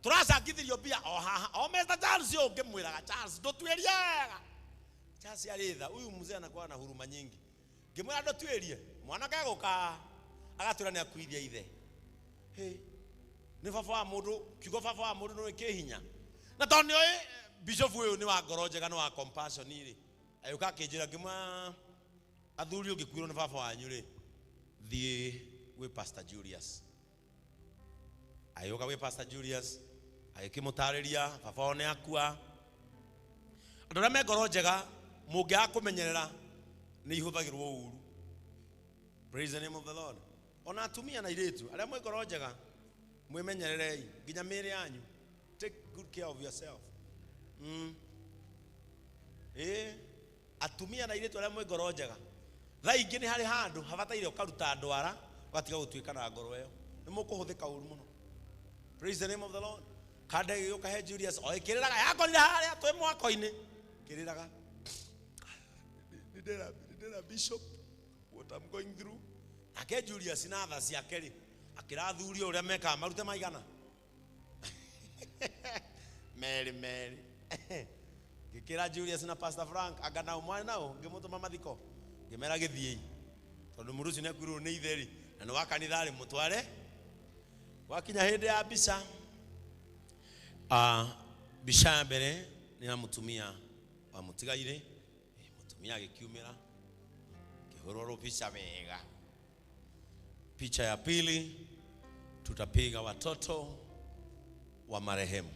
Tũracangithirio mbia o haha o Mr. Charles ũyũ ngĩmwĩraga Charles ndũtuĩrie wega. Charles arĩ tha, huyu mzee anakuwa na huruma nyingi. Ngĩmwĩra ndũtuĩrie, mwanake agũka agatwĩra nĩ akuithia ithe. Hĩ, nĩ baba wa mũndũ, kiugo baba wa mũndũ nĩ kĩ hinya. Na tondũ nĩ oĩ bishop ũyũ nĩ wa ngoro njega, nĩ wa compassion rĩ, agĩũka akĩnjĩra ngĩmwĩra athuri ũngĩkuĩrwo nĩ baba wanyu rĩ, thiĩ gwĩ Pastor Julius. Agĩũka gwĩ Pastor Julius agĩkĩmũtarĩria baba wao nĩ akua. Andũ arĩa me ngoro njega mũngĩaga kũmenyerera nĩ ihũthagĩrwo ũru. Praise the name of the Lord. Ona atumia na airĩtu arĩa mwĩ ngoro njega mwĩmenyererei nginya mĩĩrĩ yanyu. Take good care of yourself. Ĩĩ, atumia na airĩtu arĩa mwĩ ngoro njega thaa ingĩ nĩ harĩ handũ habataire ũkaruta ndwara ũgatiga gũtuĩka na ngoro ĩyo, nĩ mũkũhũthĩka ũru mũno. Praise the name of the Lord. Kanda ĩgĩũka he Julius o ĩkĩrĩraga, yakorire harĩa twĩ mwako-inĩ kĩrĩraga, nĩ ndĩra bishop what I'm going through. Nake Julius na tha ciake rĩ akĩrathuria ũrĩa mekaga marute maigana merĩ merĩ. Ngĩkĩra Julius na Pastor Frank anga nao mwarĩ nao, ngĩmũtũma mathiko, ngĩmera gĩthiĩi tondũ mũndũ ũcio nĩ akuĩrĩirwo nĩ ithe rĩ na nĩ wa kanitha rĩ, mũtware. Gwakinya hĩndĩ ya mbica, mbica ya mbere nĩ ya mũtumia wa mũtigairĩ, mũtumia agĩkiumĩra kĩhũrwo rũbica wega. Picha ya pili tutapiga watoto wa marehemu.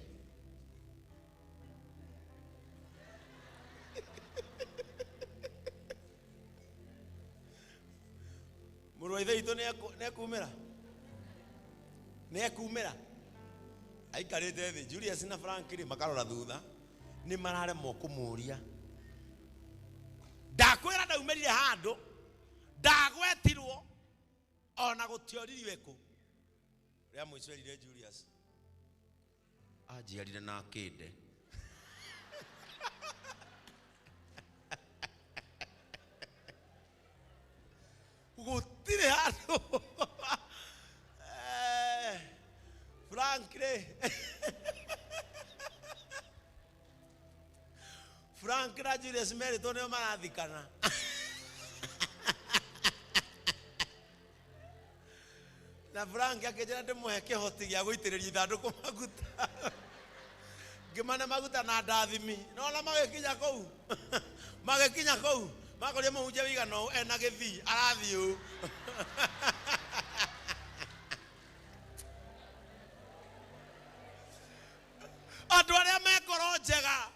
Mũrũ wa ithe witũ nĩ ekumĩra, nĩ ekumĩra aikarĩte thĩ. Julius na Frank rĩ makarora thutha, nĩ mararemwo kũmũria. Ndakwĩra ndaumĩrire handũ ndagwetirwo ona gũtioririo ĩkũ. Rĩa mũico erire Julius anjiarire na akĩnde. Gũtirĩ handũ. Frank rĩ, Frank na Julius merĩtwo nĩo marathikana. Na Frank akĩnjĩra ndĩmũhe kĩhoti gĩa gũitĩrĩria ithandũkũ maguta, ngĩmane maguta na ndathimi. Nona magĩkinya kũu, magĩkinya kũu makoria mũhunjia wĩigana ũũ ena gĩthii arathiĩ ũũ. Andũ arĩa me ngoro njega,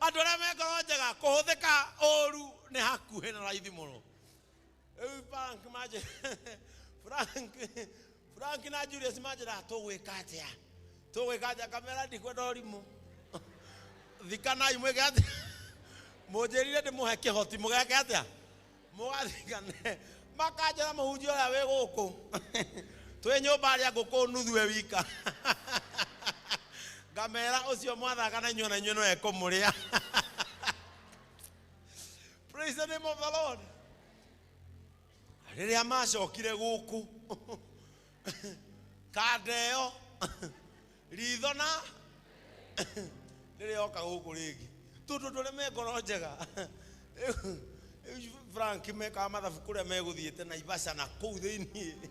andũ arĩa me ngoro njega kũhũthĩka ũru nĩ hakuhĩ na raithi mũno. Rĩu Frank manjĩ Frank na Julius manjĩra tũgwĩka atĩa, tũgwĩka atĩa? Kamera ndikwenda ũrimũ, thikanai mwĩke atĩa? Mũnjĩrire ndĩmũhe kĩhoti mũgeke atĩa? Mũgathikane. Makanjĩra mũhunjia ũrĩa wĩ gũkũ twĩ nyũmba arĩa ngũkũ nuthu e wika, ngamera ũcio mwathaka na inyuĩ na inyuĩ no ekũmũrĩa. Praise the name of the Lord. Rĩrĩa macokire gũkũ kanda ĩyo ritho na rĩrĩa oka gũkũ rĩngĩ tondũ andũ arĩa me ngoro njega. Rĩu Frank mekaga mathabu kũrĩa megũthiĩte Naivasha na kũu thĩiniĩ,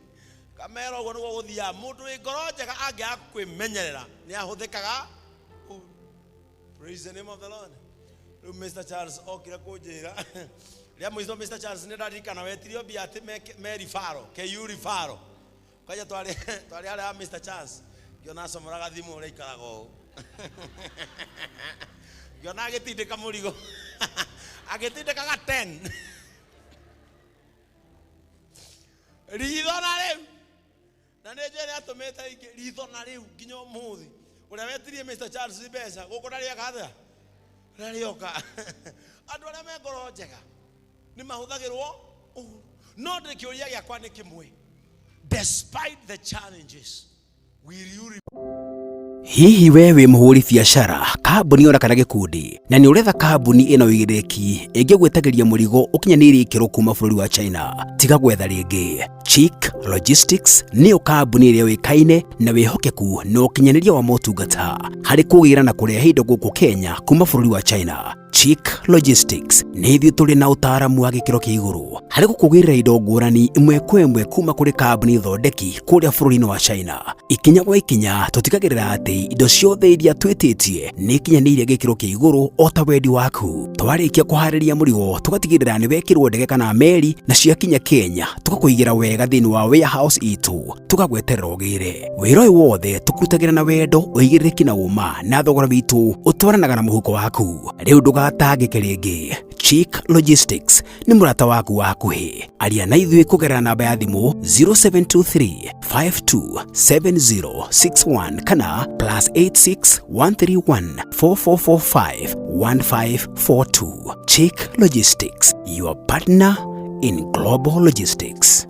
kamera ũguo nĩguo gũthiaga. Mũndũ wĩ ngoro njega angĩaga kwĩmenyerera nĩ ahũthĩkaga ũru. Praise the name of the Lord. Rĩu Mr. Charles okire kũnjĩra rĩa mũico. Mr. Charles nĩ ndaririkana wetirio mbia atĩ me rifaro KU rifaro kwanja twarĩ twarĩ harĩa ha Mr. Charles, ngĩona acomoraga thimũ ũrĩa ikaraga ũũ, ngĩona agĩtindĩka mũrigo, agĩtindĩkaga 10 ritho na rĩu na nĩ njũĩ nĩ atũmĩte ingĩ ritho na rĩu nginya ũmũthĩ ũrĩa wetirie Mr. Charles mbeca gũkũ ndarĩaka atĩa ndarĩoka. Andũ arĩa me ngoro njega nĩ mahũthagĩrwo ũru, no ndĩ kĩũria gĩakwa nĩ kĩmwe: despite the challenges, will you Hihi we wĩ mũhũri biacara, kambuni ona kana gĩkundi, na nĩ ũretha kambuni ĩna ũigĩrĩrĩki ĩngĩgwĩtagĩria mũrigo ũkinyanĩirie ikĩro kuma bũrũri wa China? Tiga gwetha rĩngĩ. Chic Logistics nĩyo kambuni ĩrĩa yũĩkaine na wĩhokeku na ũkinyanĩria wa motungata harĩ kũgĩra na kũrehe indo gũkũ Kenya kuma bũrũri wa China. Chic Logistics nĩ ithuĩ tũrĩ na ũtaaramu wa gĩkĩro kĩa igũrũ harĩ gũkũgĩrĩra indo ngũrani ĩmwe kwa ĩmwe kuma kũrĩ kambuni thondeki kũrĩa bũrũri-inĩ wa China. Ikinya gwa ikinya tũtigagĩrĩra atĩ indo ciothe iria twĩtĩtie nĩ ikinyanĩirie gĩkĩro kĩa igũrũ o ta wendi waku. Twarĩkia kũharĩria mũrigo tũgatigĩrĩra nĩ wekĩrwo ndege kana meri na ciakinya Kenya tũgakũigĩra wega thĩinĩ wa warehouse itũ tũgagweterera ũgĩre. Wĩra ũyũ wothe tũkũrutagĩra na wendo, ũigĩrĩrĩki na ũma na thogora witũ ũtwaranaga na mũhuko waku. Rĩu ndũgatangĩke rĩngĩ. Chic Logistics nĩ mũrata waku wa hakuhĩ. Aria na ithuĩ kũgerera namba ya thimũ 0723 527061 kana plus 86 131 4445 1542. Chic Logistics, your partner in global logistics.